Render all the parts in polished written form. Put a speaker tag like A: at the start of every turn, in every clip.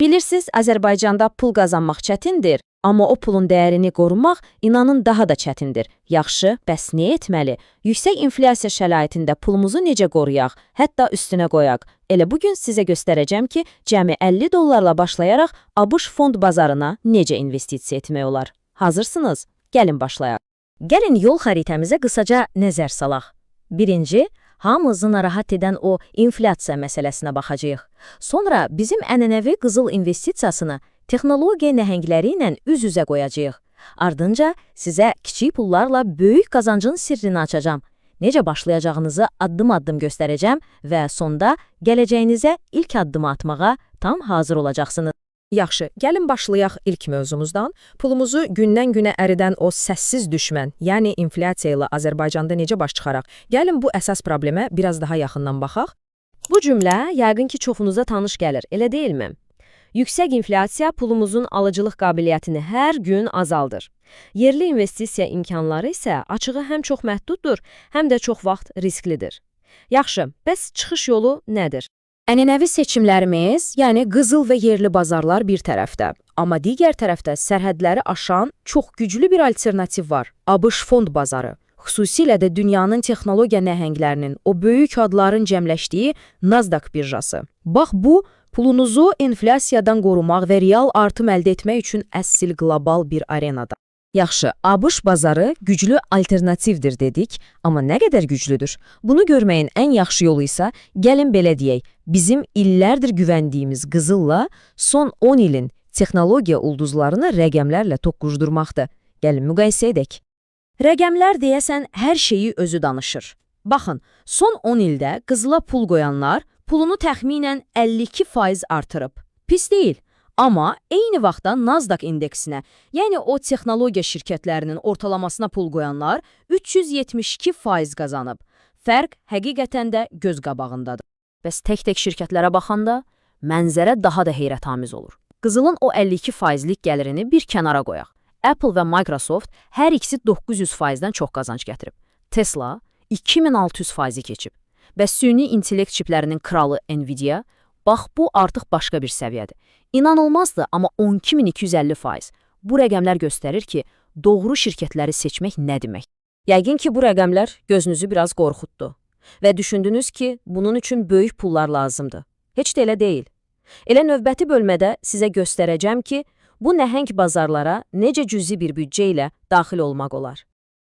A: Bilirsiniz, Azərbaycanda pul qazanmaq çətindir, amma o pulun dəyərini qorumaq inanın daha da çətindir. Yaxşı, bəs nə etməli? Yüksək inflyasiya şəraitində pulumuzu necə qoruyaq, hətta üstünə qoyaq? Elə bu gün sizə göstərəcəm ki, cəmi 50 dollarla başlayaraq ABŞ fond bazarına necə investisiya etmək olar. Hazırsınız? Gəlin başlayaq.
B: Gəlin yol xəritəmizə qısaca nəzər salaq. Birinci, hamımızı narahat edən o inflyasiya məsələsinə baxacağıq. Sonra bizim ənənəvi qızıl investisiyasını texnologiya nəhəngləri ilə üz-üzə qoyacağıq. Ardınca sizə kiçik pullarla böyük qazancın sirrini açacağam. Necə başlayacağınızı addım-addım göstərəcəm və sonda gələcəyinizə ilk addımı atmağa tam hazır olacaqsınız.
C: Yaxşı, gəlin başlayaq ilk mövzumuzdan. Pulumuzu gündən-günə əridən o səssiz düşmən, yəni inflyasiya ilə Azərbaycanda necə baş çıxaraq? Gəlin bu əsas problemə biraz daha yaxından baxaq.
A: Bu cümlə yəqin ki çoxunuza tanış gəlir, elə deyilmi? Yüksək inflyasiya pulumuzun alıcılıq qabiliyyətini hər gün azaldır. Yerli investisiya imkanları isə açığı həm çox məhduddur, həm də çox vaxt risklidir. Yaxşı, bəs çıxış yolu nədir?
C: Ənənəvi seçimlərimiz, yəni qızıl və yerli bazarlar bir tərəfdə, amma digər tərəfdə sərhədləri aşan çox güclü bir alternativ var: ABŞ fond bazarı. Xüsusilə də dünyanın texnologiya nəhənglərinin, o böyük adların cəmləşdiyi Nasdaq birjası. Bax bu, pulunuzu enflyasiyadan qorumaq və real artım əldə etmək üçün əsl qlobal bir arenadır.
A: Yaxşı, ABŞ bazarı güclü alternativdir dedik, amma nə qədər güclüdür? Bunu görməyin ən yaxşı yolu isə gəlin belə deyək, bizim illərdir güvəndiyimiz qızılla son 10 ilin texnologiya ulduzlarını rəqəmlərlə toqquşdurmaqdır. Gəlin müqayisə edək.
B: Rəqəmlər deyəsən hər şeyi özü danışır. Baxın, son 10 ildə qızıla pul qoyanlar pulunu təxminən 52% artırıb. Pis deyil. Amma eyni vaxtda Nasdaq indeksinə, yəni o texnologiya şirkətlərinin ortalamasına pul qoyanlar 372% qazanıb. Fərq həqiqətən də göz qabağındadır.
A: Bəs tək-tək şirkətlərə baxanda mənzərə daha da heyrətamiz olur. Qızılın o 52%lik gəlirini bir kənara qoyaq. Apple və Microsoft hər ikisi 900%-dən çox qazanc gətirib. Tesla 2600%-i keçib. Və süni intellekt çiplərinin kralı Nvidia, bax bu artıq başqa bir səviyyədir. İnanılmazdır, amma 12.250%. Bu rəqəmlər göstərir ki, doğru şirkətləri seçmək nə demək. Yəqin ki, bu rəqəmlər gözünüzü biraz qorxutdu və düşündünüz ki, bunun üçün böyük pullar lazımdır. Heç də elə deyil. Elə növbəti bölmədə sizə göstərəcəm ki, bu nəhəng bazarlara necə cüzi bir büdcə ilə daxil olmaq olar.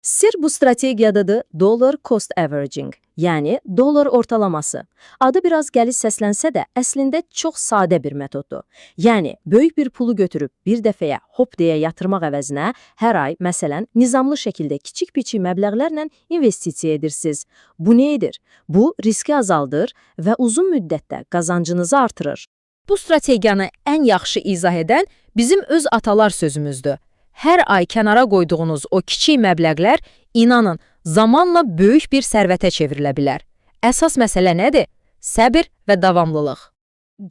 B: Sir bu strategiyadadır dollar cost averaging, yəni dollar ortalaması. Adı biraz qəliz səslənsə də əslində çox sadə bir metoddur. Yəni böyük bir pulu götürüb bir dəfəyə hop deyə yatırmaq əvəzinə hər ay məsələn nizamlı şəkildə kiçik-kiçik məbləğlərlə investisiya edirsiniz. Bu nə edir? Bu riski azaldır və uzun müddətdə qazancınızı artırır.
C: Bu strategiyanı ən yaxşı izah edən bizim öz atalar sözümüzdür. Hər ay kənara qoyduğunuz o kiçik məbləğlər, inanın, zamanla böyük bir sərvətə çevrilə bilər. Əsas məsələ nədir? Səbir və davamlılıq.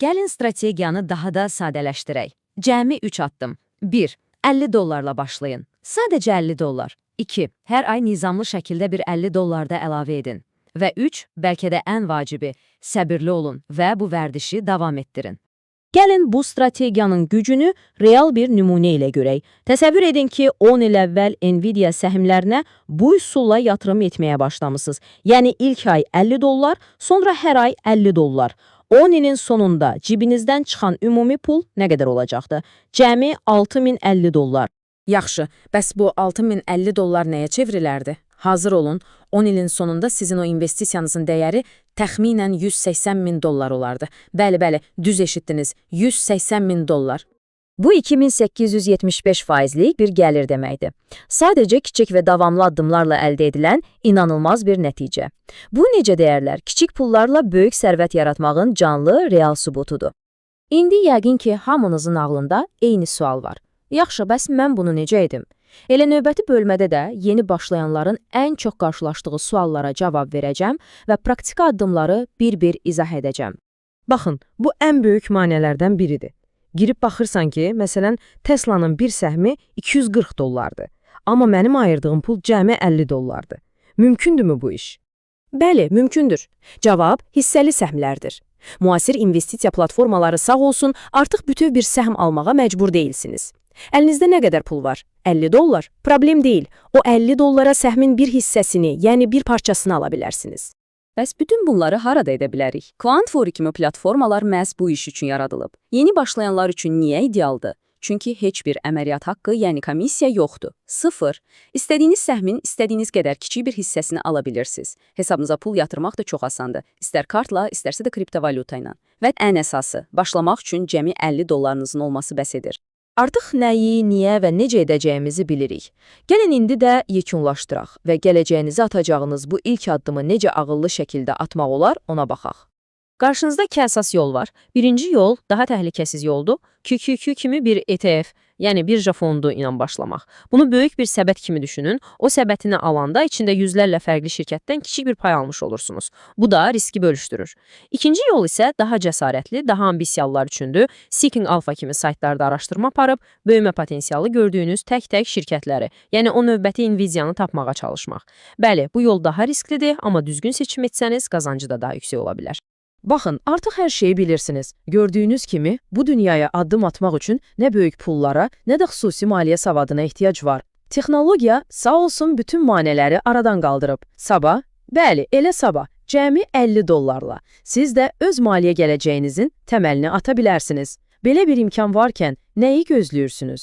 A: Gəlin strategiyanı daha da sadələşdirək. Cəmi 3 addım. 1. 50 dollarla başlayın. Sadəcə 50 dollar. 2. Hər ay nizamlı şəkildə bir 50 dollar da əlavə edin. Və 3, bəlkə də ən vacibi, səbirli olun və bu vərdişi davam etdirin.
B: Gəlin bu strategiyanın gücünü real bir nümunə ilə görək. Təsəvvür edin ki, 10 il əvvəl Nvidia səhmlərinə bu üsulla yatırım etməyə başlamısınız. Yəni ilk ay 50 dollar, sonra hər ay 50 dollar. 10 ilin sonunda cibinizdən çıxan ümumi pul nə qədər olacaqdı? Cəmi 6050 dollar.
C: Yaxşı, bəs bu 6050 dollar nəyə çevrilərdi? Hazır olun, 10 ilin sonunda sizin o investisiyanızın dəyəri təxminən 180 min dollar olardı. Bəli, bəli, düz eşitdiniz, 180 min dollar.
A: Bu 2875 faizlik bir gəlir deməkdir. Sadəcə kiçik və davamlı addımlarla əldə edilən inanılmaz bir nəticə. Bu necə deyərlər, kiçik pullarla böyük sərvət yaratmağın canlı, real sübutudur.
C: İndi yəqin ki, hamınızın ağlında eyni sual var. Yaxşı, bəs mən bunu necə edim? Elə növbəti bölmədə də yeni başlayanların ən çox qarşılaşdığı suallara cavab verəcəm və praktiki addımları bir-bir izah edəcəm.
D: Baxın, bu ən böyük maneələrdən biridir. Girib baxırsan ki, məsələn, Tesla'nın bir səhmi 240 dollardır. Amma mənim ayırdığım pul cəmi 50 dollardır. Mümkündürmü bu iş?
C: Bəli, mümkündür. Cavab hissəli səhmlərdir. Müasir investisiya platformaları sağ olsun, artıq bütöv bir səhm almağa məcbur deyilsiniz. Əlinizdə nə qədər pul var? 50 dollar? Problem deyil. O 50 dollara səhmin bir hissəsini, yəni bir parçasını ala bilərsiniz.
A: Bəs bütün bunları harada edə bilərik? Quant4 kimi platformalar məhz bu iş üçün yaradılıb. Yeni başlayanlar üçün niyə idealdır? Çünki heç bir əməliyyat haqqı, yəni komissiya yoxdur. Sıfır. İstədiyiniz səhmin istədiyiniz qədər kiçik bir hissəsini ala bilirsiniz. Hesabınıza pul yatırmaq da çox asandır. İstər kartla, istərsə də kriptovalyuta ilə. Və ən əsası, başlamaq üçün cəmi 50 dollarınızın olması bəs edir.
C: Artıq nəyi, niyə və necə edəcəyimizi bilirik. Gəlin indi də yekunlaşdıraq və gələcəyinizi atacağınız bu ilk addımı necə ağıllı şəkildə atmaq olar, ona baxaq.
A: Qarşınızda iki əsas yol var. Birinci yol daha təhlükəsiz yoldur. QQQ kimi bir ETF, yəni birja fondu ilə başlamaq. Bunu böyük bir səbət kimi düşünün. O səbətini alanda içində yüzlərlə fərqli şirkətdən kiçik bir pay almış olursunuz. Bu da riski bölüşdürür. İkinci yol isə daha cəsarətli, daha ambisiyalılar üçündür. Seeking Alpha kimi saytlarda araşdırma aparıb böyümə potensialı gördüyünüz tək-tək şirkətləri, yəni o növbəti Nvidia-nı tapmağa çalışmaq. Bəli, bu yol daha risklidir, amma düzgün seçim etsəniz qazancı da daha yüksək ola bilər.
D: Baxın, artıq hər şeyi bilirsiniz. Gördüyünüz kimi, bu dünyaya addım atmaq üçün nə böyük pullara, nə də xüsusi maliyyə savadına ehtiyac var. Texnologiya sağ olsun bütün maneələri aradan qaldırıb. Sabah, bəli, elə sabah, cəmi 50 dollarla siz də öz maliyyə gələcəyinizin təməlini ata bilərsiniz. Belə bir imkan varkən nəyi gözləyirsiniz?